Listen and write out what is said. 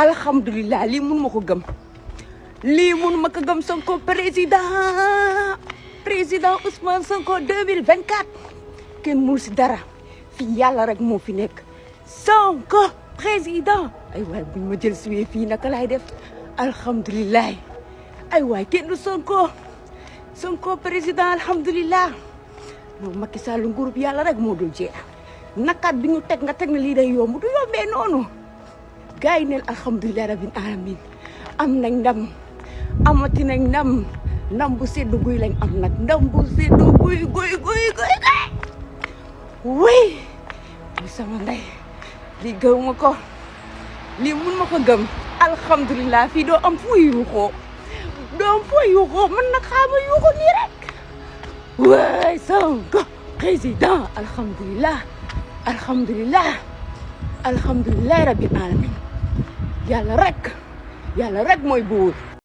alhamdulilah lii mun ma ko gëm lii mun ma ko gëm Sonko président Ousmane Sonko 2024 kenn mënu si dara fi yàlla rek moo fi nekk Sonko président ay waay buñ ma jël siwee fii naka laay def alhamdulilah ay waay kenn du Sonko président alhamdulilah non Macky Sall nguurub yàlla rek moo dul jeex nakaat bi ñu teg nga teg na lii day yomb du yombee noonu gars yi neen alhamdulilah rabbil alamin am nañ ndam amati nañ ndam bu seddu guy lañ am nag ndam bu seddu guy oui muy sama ndey lii gëw ma ko lii mun ma ko gëm alhamdulilah fii doo am foo yuuxoo man nag xaama yuuxoo nii rek waay Sonko président alhamdulilah rabbil alamin yàlla rek mooy buur